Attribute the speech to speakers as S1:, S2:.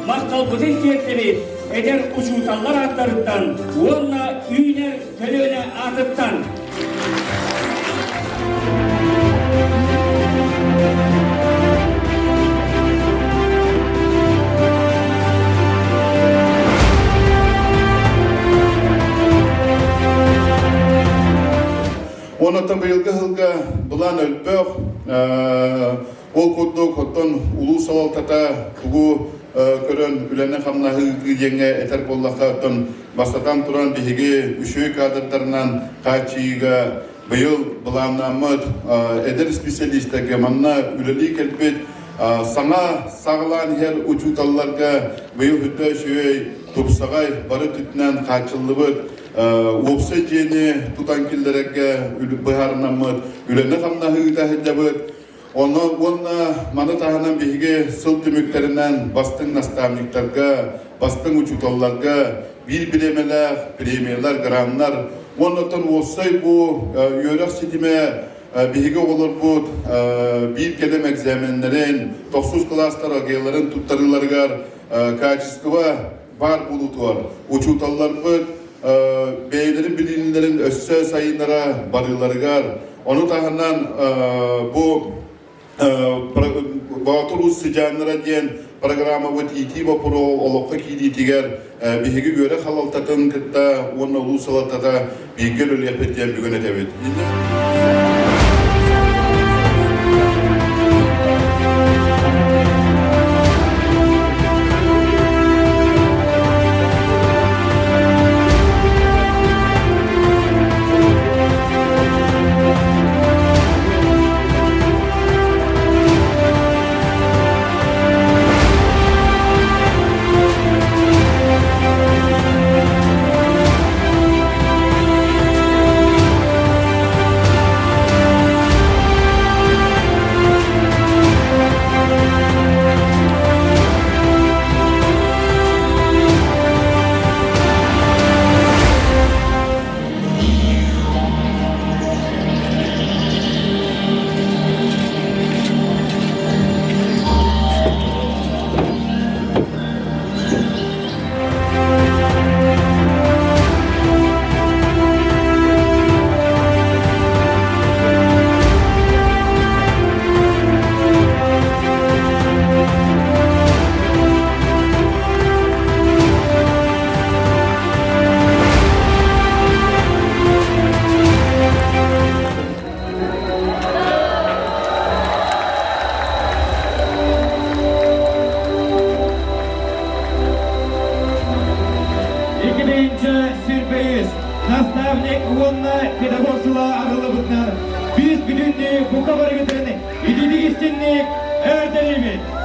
S1: махталбытын тиэрдэбит эдэр учууталлар ааттарыттан уонна үүнэр көлүөнэ аатыттан.
S2: Онон быйылгы сылга былаан өлбөх, Ол курдук, оттон улуус салалтата тугу көрөн үлэни-хамнаһы ыытыы диэҥҥэ этэр буоллахха, оттон бастатан туран биһиги үчүгэй кадрдарынан хааччыйыыга быйыл былааннааммыт эдэр специалистарга манна үлэлии кэлбит саҥа саҕалаан иһэр учууталларга быйыл үтүө үчүгэй тупсаҕай бары өттүнэн хааччыллыбыт уопсай дьиэни тутан киллэрэргэ быһаарынаммыт үлэни-хамнаһы ыыта сылдьабыт. Онон уонна маны таһынан биһиги сыл түмүктэринэн бастыҥ наставниктарга, бастыҥ учууталларга биир бириэмэлээх премиялар, граннар уонна оттон уопсай бу үөрэх ситимэ биһиги оҕолорбут биир кэлим экзаменнэрин, тохсус кылаастар ОГЭларын туттарыыларыгар качество баар буолуутугар учууталларбыт бэйэлэрин билиилэрин өссө сайыннара барыыларыгар, ону таһынан бу Боотур Уус сыдьааннара диэн программабыт иитии боппуруоһу олоххо киириитигэр биһиги үөрэх салалтатын кытта уонна улуус салалтата бииргэ үлэлиэхпит диэн бүгүн этэбит.
S3: Иккитинчи сюрприз. Наставник уонна педагог сыла арыллыбытынан бүүс бүтүннүү бука барыгытын ититик истинник эҕэрдэлиибит!